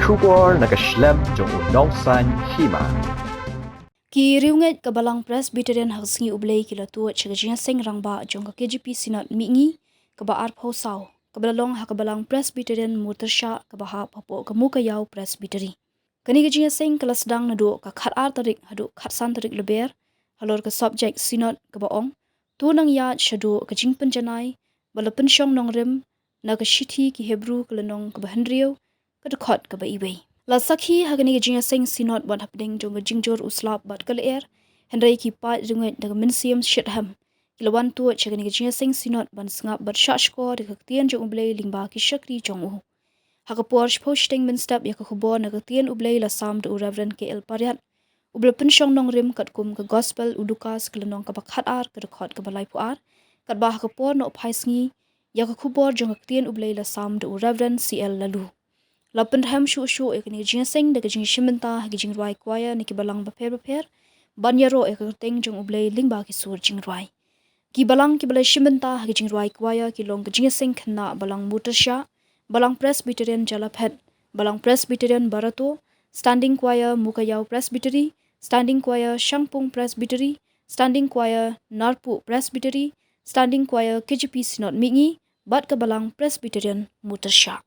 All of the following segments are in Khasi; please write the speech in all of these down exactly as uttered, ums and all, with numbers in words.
Khubor na ka shlem jong u Nongsaiñ Hima. Ki riewngeit ka Balang Presbyterian ha ka sngi U Blei ki la tuid sha ka jingïaseng rangbah jong ka K J P Synod Mihngi kaba arphew saw, kaba la long ha ka Balang Presbyterian Mutyrshah kaba hap hapoh ka Mukaïaw Presbytery. Kane ka jingïaseng ka la sdang naduh ka khatar tarik haduh khatsan tarik Lber, halor ka subject Synod kaba ong, To nang ïaid shaduh ka jingpynjanai, ba la pynshong nongrim na ka shithi ki Hebru ka lynnong kaba hynriew, ka dkhot kaba iwei. La sakhi ha kane ka jingïaseng Synod wat hapdeng jong ka jingjur u slap bad ka lyer, hynrei ki paid riewngeit na ka mynsiem shitrhem ki la wan tuid sha kane ka jingïaseng Synod ban sngap bad shahshkor ïa ka ktien jong U Blei lyngba ki shakri jong u. Ha ka por shiphew shiteng mynstep ïa ka khubor na ka ktien U Blei la sam da u Reverend K L Pariat, uba la pynshong nongrim katkum ka Gospel u Lukas ka lynnong kaba khatar ka dkhot kaba laiphew ar, katba ha ka por noh phai sngi ïa ka khubor jong ka ktien U Blei la sam da u Reverend C L Laloo. La pynrhem shuh shuh ïa kane ka jingïaseng da ka jingshim bynta ha ki jingrwai choir na ki balang bapher bapher, ban ïaroh ïa ka kyrteng jong U Blei lyngba ki sur jingrwai. Ki balang kiba la shim bynta ha ki jingrwai choir ki long ka Jingïaseng Khynnah Balang Mutyrshah, Balang Presbyterian Jalaphet, Balang Presbyterian Barato, Standing Choir Mukaïaw Presbytery, Standing Choir Shangpung Presbytery, Standing Choir Narpuh Presbytery, Standing Choir K J P Synod Mihngi, bad ka Balang Presbyterian Mutyrshah.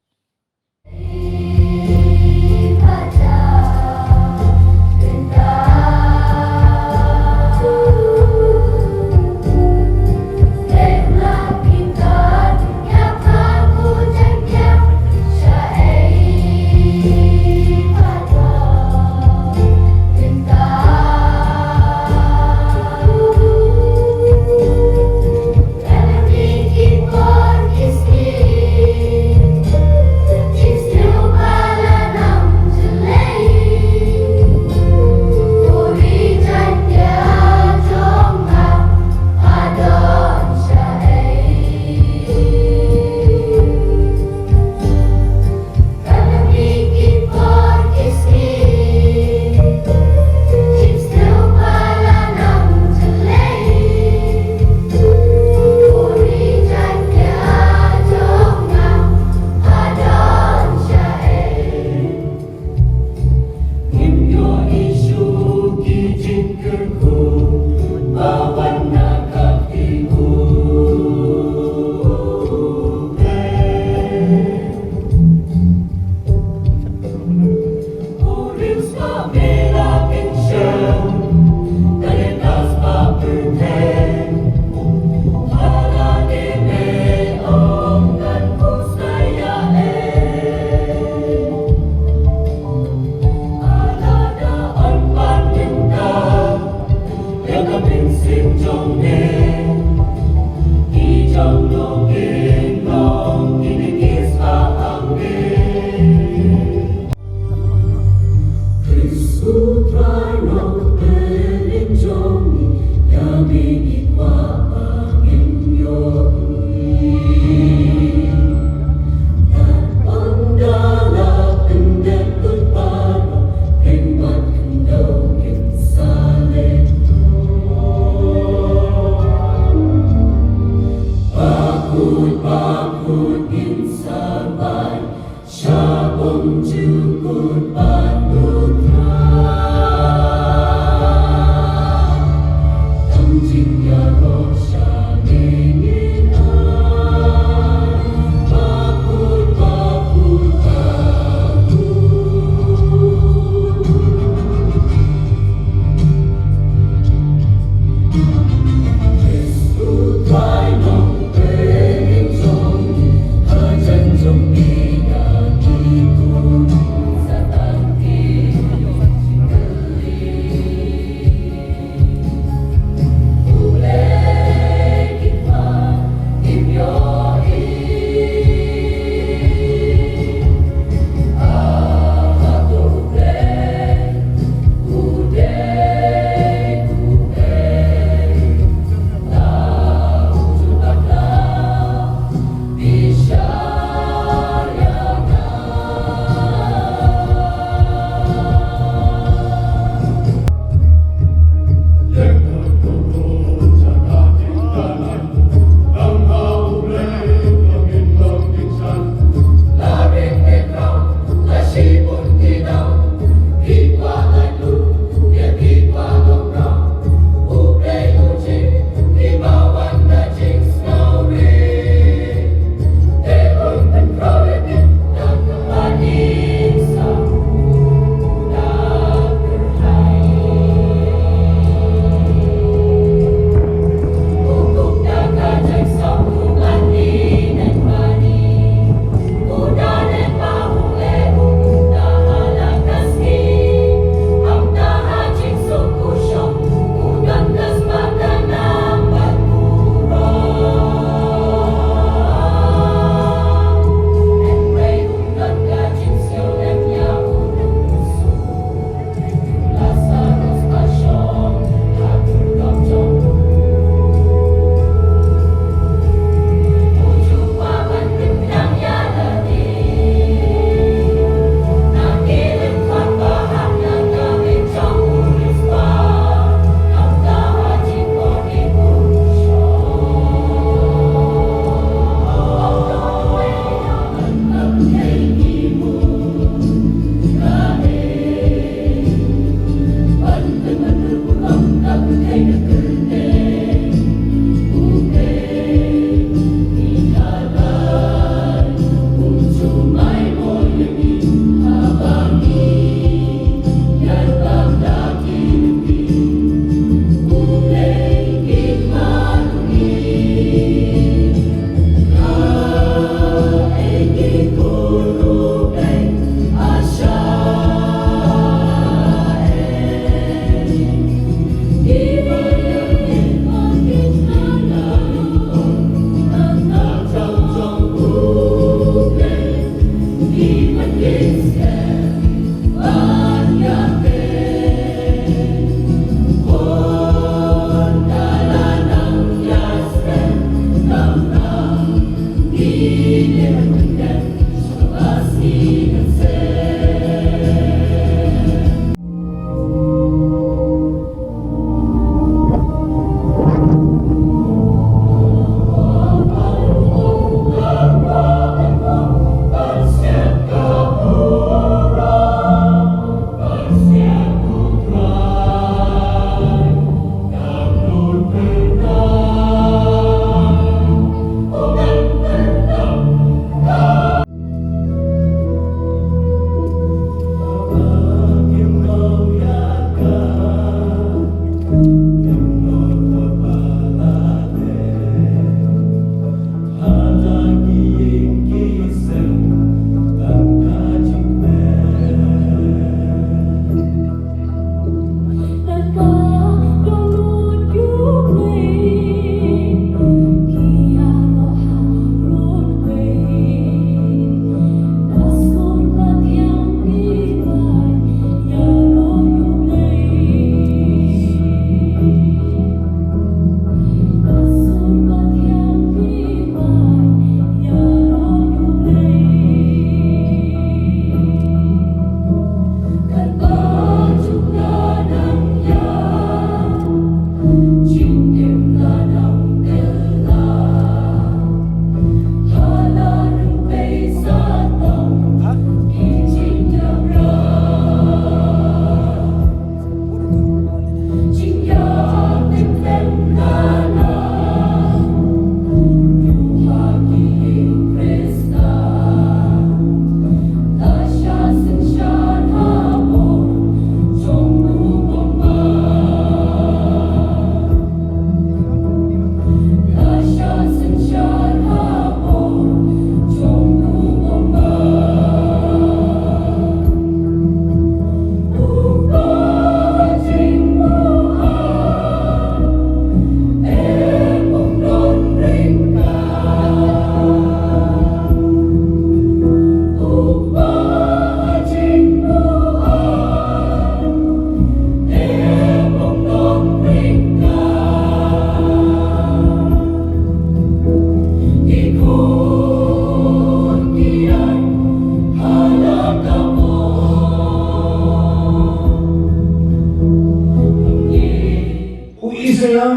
U Isaïah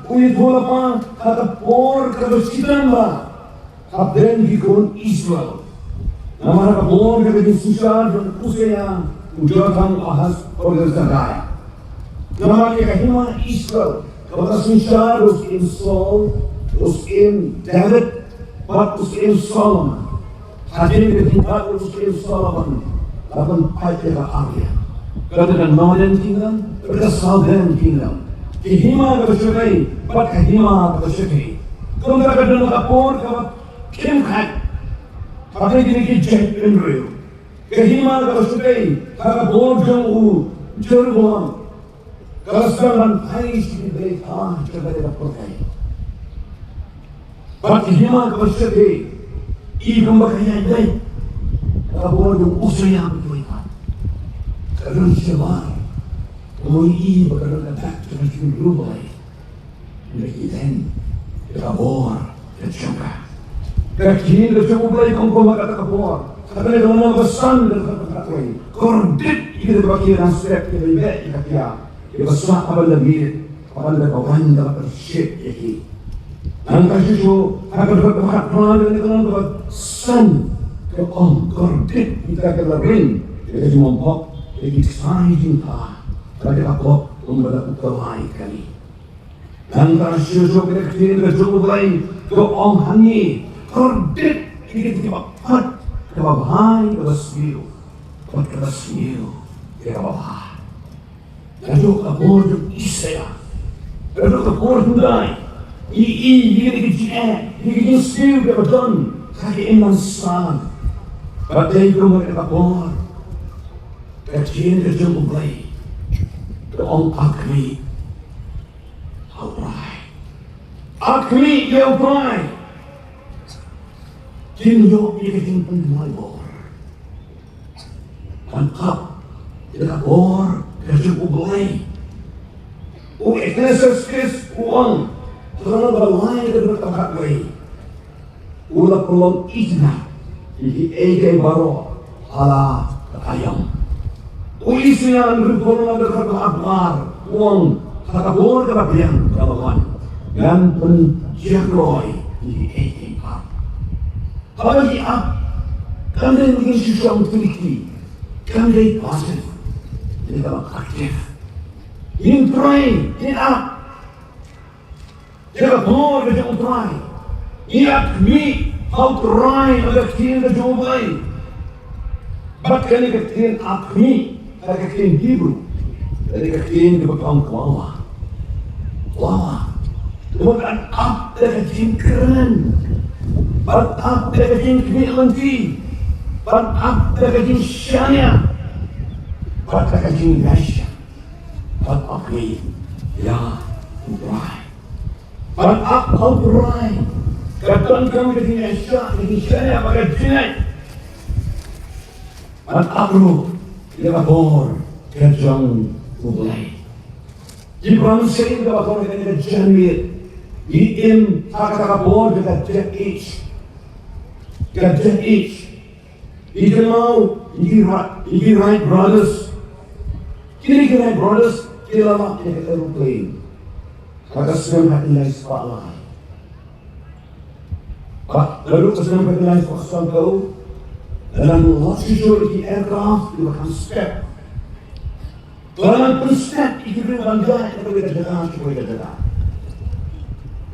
u ïathuh lypa ha ka por kaba shitom bha hapdeng ki khun Israel. Namar ha ka por kaba jingsynshar jong u Usiah, u Jotham, u Ahaz bad u Hezekiah. Namar ïa ka hima Israel kaba ka synshar u syiem Saul, u syiem David bad u syiem Solomon. Hadien ka jingpait u syiem Solomon la pynpait ïa ka ar ïa ka, kata ka Northern Kingdom bad ka Southern Kingdom, ka hima kaba shatei bad ka hima kaba shatei. Kumta ka don ka por kaba khim khat hapdeng kine ki jait bynriew. Ka hima kaba shatei ha ka por jong u Jeroboam ka la sdang ban phai sha ki blei ha jong ka pyrthei. Bad ka hima kaba shatei i kumba ka ïaid beit ha ka por jong u Usiah ba ki wei pat. Ka don shabar kumno i ba ka don ka dak ka jong u Blei. Ïa ka bor ka jong ka. Ka ktien ka jong U Blei kum kum ha kata ka por. Kata ka lynnong ba san ka dkhot ba khatwei. Kordit ïa kita kiba khie nongstep, kiba ïeit ïa ka pia, kiba sah ha ban da miet, ha ban da ka waiñ kaba pynshit ïa ki. Nangta shuh shuh ha ka dkhot ba khatphra, ka lynnong ba san ka ong, kordit ïa kita kiba la ring ïa ka jingbymhok, ïa ki ksai jingtha, bad ïa ka pop kumba la u kawai kali. Nangta shuh shuh ka ktien ka jong U Blei ka ong ha ngi, kordit ïa kita kiba pat, kaba bha ïa kaba sniew bad kaba sniew ïa kaba bha. Naduh ka por jong u Isaïah, naduh ka por Judai, i i ïa kita ki jingeh, ïa ki jingsniew kiba don ha ka imlang san. Bad dei kumba ka por ka ktien ka jong U Blei ka ong, ak mi ha U Trai. Ak mi ïa U Trai. Kin ïoh ïa ka jingpynlong bor. Ban ap ïa ka bor ka jong U Blei. U Ecclesiastes u ong, ha ka lynnong ba lai ka dkhot kaba khatwei, u la pynlong itynnad ïa kiei kiei baroh ha la ka aïom. U Isaïah ruh ha ka lynnong ba khatwei, u ong, ha ka bor kaba biang kaba wan, ngan pynjakhlia ïa kiei kiei baroh. Haba ngi ap, kam dei ngi shu shong tylli, kam dei passive, ngi dei ban active. Ngin pray, ngin ap ïa ka bor ka jong U Trai. Ngin ap khmih ha U Trai, ha ka ktien ka jong U Blei. Bad kane ka ktien ap khmih, ha ka ktien Hebrew, kane ka ktien kaba ong clava. Clava. Ban ap da ka jingkren, ban ap da ka jingkhmih lynti, ban ap da ka jingshaniah, ban ap da ka jingïaishah, ban ap ïa U Trai. Ban ap ha U Trai ka donkam ka jingïaishah, ka jingshaniah bad ka jingngeit. Ban ap ruh ïa ka bor ka jong U Blei. Ki briew Khristan kiba don ha kane ka janmiet, ngi im ha kata ka bor jong ka Death Age. Ka Death Age. Ngi kynmaw ïa ki Wright, ïa ki Wright Brothers. Kine ki Wright Brothers ki la lap ïa ka aeroplane ha ka snem khatkhyndai spah lai. Bad naduh ka snem khatkhyndai spah sawphew, la nang lap shuh shuh ïa ki aircraft kiba kham step. Ba la nang pynstep ïa ki briew ban ïaid na kawei ka jaka sha kawei ka jaka.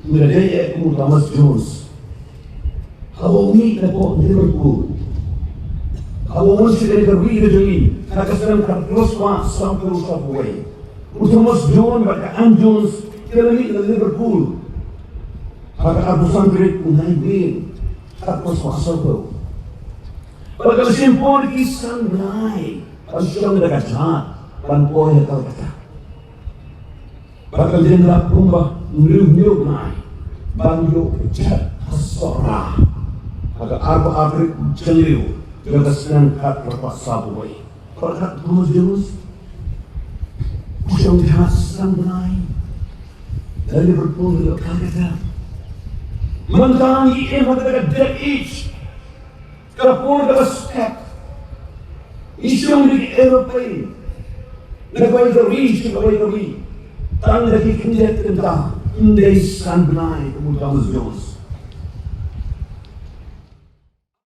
Ngi la dei ïa u Thomas Jones. Haba u mih na pdeng Liverpool, haba u wan sha kane ka ri ka jong ngi ha ka snem khatkhyndai spah sawphew sawphew wei, u Thomas Jones bad ka Ann Jones ki la mih na Liverpool ha ka arphew san tarik u Naiwieng, khatkhyndai spah sawphew. Bad ka la shim por ki san bnai ban shong da ka jhad ban poi ha Calcutta. Bad ka la dep kumba hynriew hynñiew bnai ban ïoh ka jhad ha Sohra ha ka arphew ar tarik u Jylliew jong ka snem khatkhyndai spah sawphew wei. Bad ka Thomas Jones u shong jhad san bnai na Liverpool haduh Calcutta. Mynta ngi im ha kata ka Death Age. Ka por kaba step. Ngi shong da ki aeroplane na kawei ka ri sha kawei ka ri. Tang da ki khyndiat kynta, ym dei san bnai kum u Thomas Jones.